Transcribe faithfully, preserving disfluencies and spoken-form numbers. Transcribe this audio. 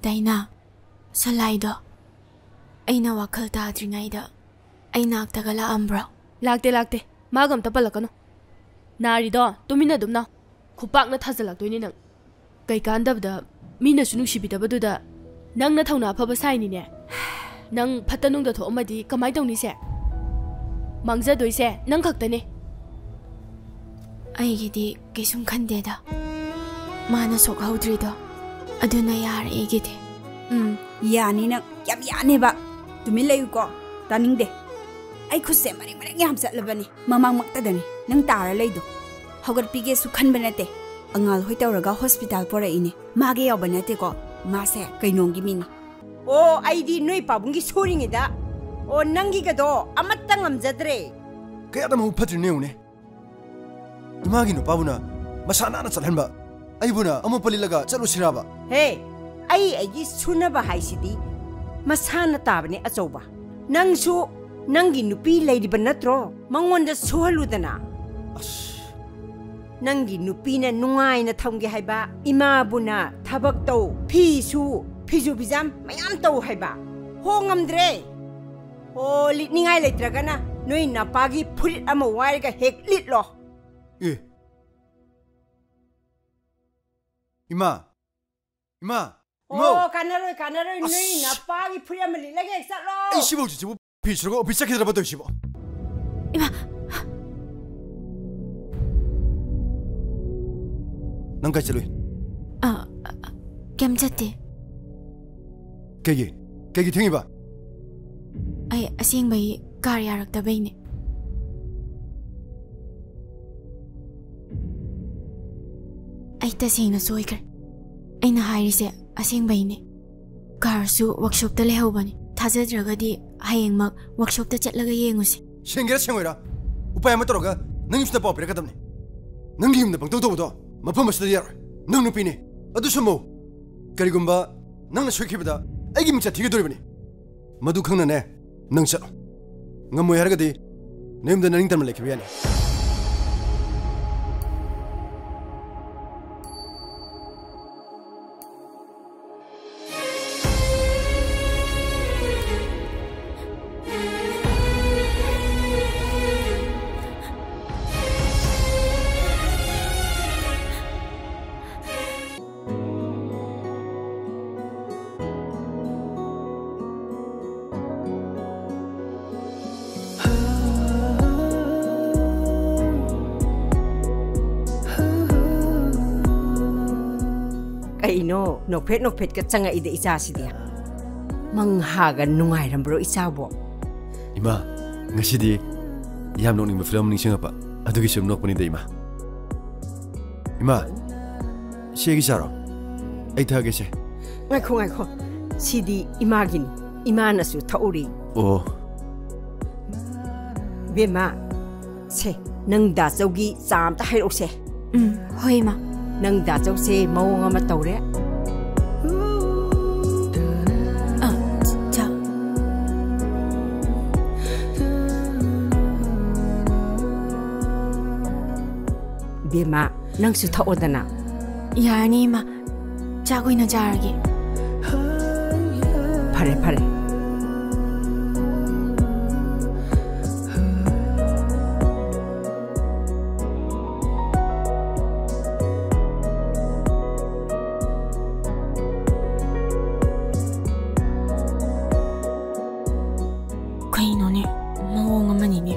ꯗꯥꯏꯅꯥ, ꯁꯂꯥꯏꯗꯣ ꯑꯩꯅ ꯋꯥꯈꯜ ꯇꯥꯗ꯭ꯔꯤꯉꯩꯗ ꯑꯩ ꯅꯥꯛꯇꯒ ꯂꯥꯛꯑꯝꯕ꯭ꯔꯣ? ꯂꯥꯛꯇꯦ, ꯂꯥꯛꯇꯦ꯫ ꯃꯥꯒ ꯑꯝꯇ ꯄꯜꯂꯛꯀꯅꯨ꯫ ꯅꯥꯔꯤꯗꯣ ꯇꯨꯃꯤꯟꯅ ꯑꯗꯨꯝ ꯅꯥꯎ꯫ ꯈꯨꯄꯥꯛꯅ ꯊꯥꯖꯤꯜꯂꯛꯇꯣꯏꯅꯤ ꯅꯪ꯫ ꯀꯩꯀꯥꯟꯗꯕꯗ, ꯃꯤꯅꯁꯨ ꯅꯨꯡꯁꯤꯕꯤꯗꯕꯗꯨꯗ ꯅꯪꯅ ꯊꯧꯅꯥ ꯐꯕ ꯁꯥꯏꯅꯤꯅꯦ꯫ ꯅꯪ ꯐꯠꯇ ꯅꯨꯡꯗ ꯊꯣꯛꯑꯝꯃꯗꯤ ꯀꯃꯥꯏ ꯇꯧꯅꯤꯁꯦ? ꯃꯥꯡꯖꯗꯣꯏꯁꯦ ꯅꯪ ꯈꯛꯇꯅꯦ꯫ ꯑꯩꯒꯤꯗꯤ ꯀꯩꯁꯨꯝ ꯈꯟꯗꯦꯗ꯫ ꯃꯥꯅ ꯁꯣꯛꯍꯧꯗ꯭ꯔꯤꯗꯣ ꯑꯗꯨꯅ ꯌꯥꯔꯦ ꯑꯩꯒꯤꯗꯤ꯫ ꯎꯝ, ꯌꯥꯅꯤ ꯅꯪ, ꯌꯥꯝ ꯌꯥꯅꯦꯕ꯫ ꯇꯨꯃꯤꯟ ꯂꯩꯌꯨꯀꯣ, ꯇꯥꯅꯤꯡꯗꯦ꯫ ꯑꯩ ꯈꯨꯠꯁꯦ ꯃꯔꯦꯡ ꯃꯔꯦꯡ ꯌꯥꯝ ꯆꯠꯂꯕꯅꯤ꯫ ꯃꯃꯥꯡꯃꯛꯇꯗꯅꯤ ꯅꯪ ꯇꯥꯔ ꯂꯩꯗꯣ꯫ ꯍꯧꯒꯠꯄꯤꯒꯦꯁꯨ ꯈꯟꯕ ꯅꯠꯇꯦ꯫ ꯑꯉꯥꯜ ꯍꯣꯏ ꯇꯧꯔꯒ ꯍꯣꯁꯄꯤꯇꯥꯜ ꯄꯣꯔꯛꯏꯅꯦ꯫ ꯃꯥꯒꯤ ꯌꯥꯎꯕ ꯅꯠꯇꯦꯀꯣ, ꯃꯥꯁꯦ ꯀꯩꯅꯣꯝꯒꯤ ꯃꯤꯅꯤ꯫ ꯑꯣ, ꯑꯩꯗꯤ ꯅꯣꯏ ꯄꯥꯕꯨꯡꯒꯤ ꯁꯨꯔꯤꯉꯩꯗ꯫ ꯑꯣ, ꯅꯪꯒꯤꯒꯗꯣ ꯑꯃꯠꯇ ꯉꯝꯖꯗ꯭ꯔꯦ꯫ ꯀꯌꯥꯗ ꯃꯕꯨꯛ ꯐꯠꯇ꯭ꯔꯤꯅꯣ ꯌꯦꯡꯉꯨꯅꯦ꯫ ꯏꯃꯥꯒꯤ ꯅꯨꯄꯥꯕꯨꯅ ꯃꯁꯥ ꯅꯥꯟꯅ ꯆꯠꯍꯟꯕ, ꯑꯩꯕꯨꯅ ꯑꯃꯣꯠꯄ ꯂꯤꯠꯂꯒ ꯆꯠꯂꯨꯁꯤꯔꯕ? ꯍꯦ, ꯑꯩ ꯑꯩꯒꯤ ꯁꯨꯅꯕ ꯍꯥꯏꯁꯤꯗꯤ ꯃꯁꯥꯅ ꯇꯥꯕꯅꯦ ꯑꯆꯧꯕ꯫ ꯅꯪꯁꯨ ꯅꯪꯒꯤ ꯅꯨꯄꯤ ꯂꯩꯔꯤꯕ ꯅꯠꯇ꯭ꯔꯣ? ꯃꯉꯣꯟꯗ ꯁꯨꯍꯜꯂꯨꯗꯅ꯫ ꯑꯁ꯫ ꯅꯪꯒꯤ ꯅꯨꯄꯤꯅ ꯅꯨꯡꯉꯥꯏꯅ ꯊꯝꯒꯦ ꯍꯥꯏꯕ, ꯏꯃꯥꯕꯨꯅ ꯊꯕꯛ ꯇꯧ, ꯐꯤ ꯁꯨ, ꯐꯤꯖꯨ ꯐꯤꯖꯥꯝ ꯃꯌꯥꯝ ꯇꯧ ꯍꯥꯏꯕ꯫ ꯍꯣ, ꯉꯝꯗ꯭ꯔꯦ꯫ ꯑꯣ, ꯂꯤꯠꯅꯤꯡꯉꯥꯏ ꯂꯩꯇ꯭ꯔꯒꯅ ꯅꯣꯏ ꯅꯄꯥꯒꯤ ꯐꯨꯔꯤꯠ ꯑꯃ ꯋꯥꯏꯔꯒ ꯍꯦꯛ ꯂꯤꯠꯂꯣ꯫ ꯑꯦ꯫ ꯏꯃꯥ! ꯏꯃꯥ! ꯏꯃꯥ! ꯑꯣ, ꯀꯥꯟꯅꯔꯣꯏ, ꯀꯥꯟꯅꯔꯣꯏ꯫ ꯅꯣꯏ ꯑꯁ! ꯅꯄꯥꯒꯤ ꯐꯨꯔꯤꯠ ꯑꯃ ꯂꯤꯠꯂꯒ ꯍꯦꯛ ꯆꯠꯂꯣ꯫ ꯑꯩ ꯁꯤꯐꯧ ꯆꯤꯆꯦꯕꯨ ꯐꯤ ꯁꯨꯔꯒ ꯑꯣꯐꯤꯁ ꯆꯠꯈꯤꯗ꯭ꯔꯕ ꯇꯧꯔꯤꯁꯤꯕꯣ? ꯏꯃꯥ! ꯅꯪ ꯀꯥꯏ ꯆꯠꯂꯨꯏ? ꯑ, ꯑ, ꯀꯩꯝ ꯆꯠꯇꯦ꯫ ꯀꯩꯒꯤ? ꯀꯩꯒꯤ ꯊꯦꯡꯉꯤꯕ? ꯑꯩ ꯑꯁꯦꯡꯕꯩ ꯀꯥꯔ ꯌꯥꯔꯛꯇꯕꯩꯅꯦ꯫ ꯑꯩ ꯇꯁꯦꯡꯅ ꯁꯣꯏꯈ꯭ꯔꯦ꯫ ꯑꯩꯅ ꯍꯥꯏꯔꯤꯁꯦ ꯑꯁꯦꯡꯕꯩꯅꯦ꯫ ꯀꯥꯔꯁꯨ ꯋꯥꯛꯁꯣꯞꯇ ꯂꯩꯍꯧꯕꯅꯤ꯫ ꯊꯥꯖꯗ꯭ꯔꯒꯗꯤ ꯍꯌꯦꯡꯃꯛ ꯋꯥꯛꯁꯣꯞꯇ ꯆꯠꯂꯒ ꯌꯦꯡꯉꯨꯁꯤ꯫ ꯁꯦꯡꯒꯦꯔꯥ ꯁꯦꯡꯉꯣꯏꯔꯥ? ꯎꯄꯥꯏ ꯑꯃ ꯇꯧꯔꯒ ꯅꯪ ꯌꯨꯝꯁꯤꯗ ꯄꯥꯎ ꯄꯤꯔꯛꯀꯗꯕꯅꯤ꯫ ꯅꯪꯒꯤ ꯌꯨꯝꯗ ꯄꯪꯇꯧ ꯇꯧꯕꯗꯣ ꯃꯐꯝ ꯑꯁꯤꯗ ꯌꯥꯔꯣꯏ꯫ ꯅꯪ ꯅꯨꯄꯤꯅꯦ꯫ ꯑꯗꯨꯁꯨ ꯃꯧ꯫ ꯀꯔꯤꯒꯨꯝꯕ ꯅꯪꯅ ꯁꯣꯏꯈꯤꯕꯗ ꯑꯩꯒꯤ ꯃꯤꯡꯆꯠ ꯊꯤꯒꯗꯧꯔꯤꯕꯅꯤ꯫ ꯃꯗꯨ ꯈꯪꯅꯅꯦ, ꯅꯪ ꯆꯠꯂꯣ꯫ ꯉꯝꯃꯣꯏ ꯍꯥꯏꯔꯒꯗꯤ ꯅꯌꯨꯝꯗ ꯅꯅꯤꯡꯇꯝꯅ ꯂꯩꯈꯤꯕ ꯌꯥꯅꯤ꯫ ꯅꯣꯛꯐꯦꯠ ꯅꯣꯛꯐꯦꯠꯀ ꯆꯪꯉꯛꯏꯗ ꯏꯆꯥꯁꯤꯗꯤ꯫ ꯃꯪꯍꯥꯒ ꯅꯨꯡꯉꯥꯏꯔꯝꯕ꯭ꯔꯣ ꯏꯆꯥꯕꯣ? ꯏꯃꯥ, ꯉꯁꯤꯗꯤ ꯌꯥꯝ ꯅꯣꯛꯅꯤꯡꯕ ꯐꯤꯂꯝ ꯅꯤꯡꯁꯤꯡꯉꯛꯄ, ꯑꯗꯨꯒꯤ ꯁꯨꯝ ꯅꯣꯛꯄꯅꯤꯗ, ꯏꯃꯥ꯫ ꯏꯃꯥ, ꯁꯤꯒꯤ ꯆꯥꯔꯣ꯫ ꯑꯩ ꯊꯛꯑꯒꯦꯁꯦ꯫ ꯉꯥꯏꯈꯣ, ꯉꯥꯏꯈꯣ꯫ ꯁꯤꯗꯤ ꯏꯃꯥꯒꯤꯅꯤ꯫ ꯏꯃꯥꯅꯁꯨ ꯊꯛꯎꯔꯤ꯫ ꯑꯣ꯫ ꯕꯦꯝꯃ, ꯁꯦ, ꯅꯪ ꯗꯥꯆꯧꯒꯤ ꯆꯥ ꯑꯝꯇ ꯍꯩꯔꯛꯎꯁꯦ꯫ ꯎꯝ, ꯍꯣꯏ, ꯏꯃꯥ꯫ ꯅꯪ ꯗꯥꯆꯧꯁꯦ ꯃꯑꯣꯡ ꯑꯃ ꯇꯧꯔꯦ꯫ ꯑ, ꯆꯥ꯫ ꯕꯦꯝꯃ, ꯅꯪꯁꯨ ꯊꯛꯑꯣꯗꯅ꯫ ꯌꯥꯔꯅꯤ, ꯏꯃꯥ꯫ ꯆꯥꯛ ꯑꯣꯏꯅ ꯆꯥꯔꯒꯦ꯫ ꯐꯔꯦ, ꯐꯔꯦ꯫ ꯀꯩꯅꯣꯅꯦ, ꯃꯑꯣꯡ ꯑꯃꯅꯤꯅꯦ꯫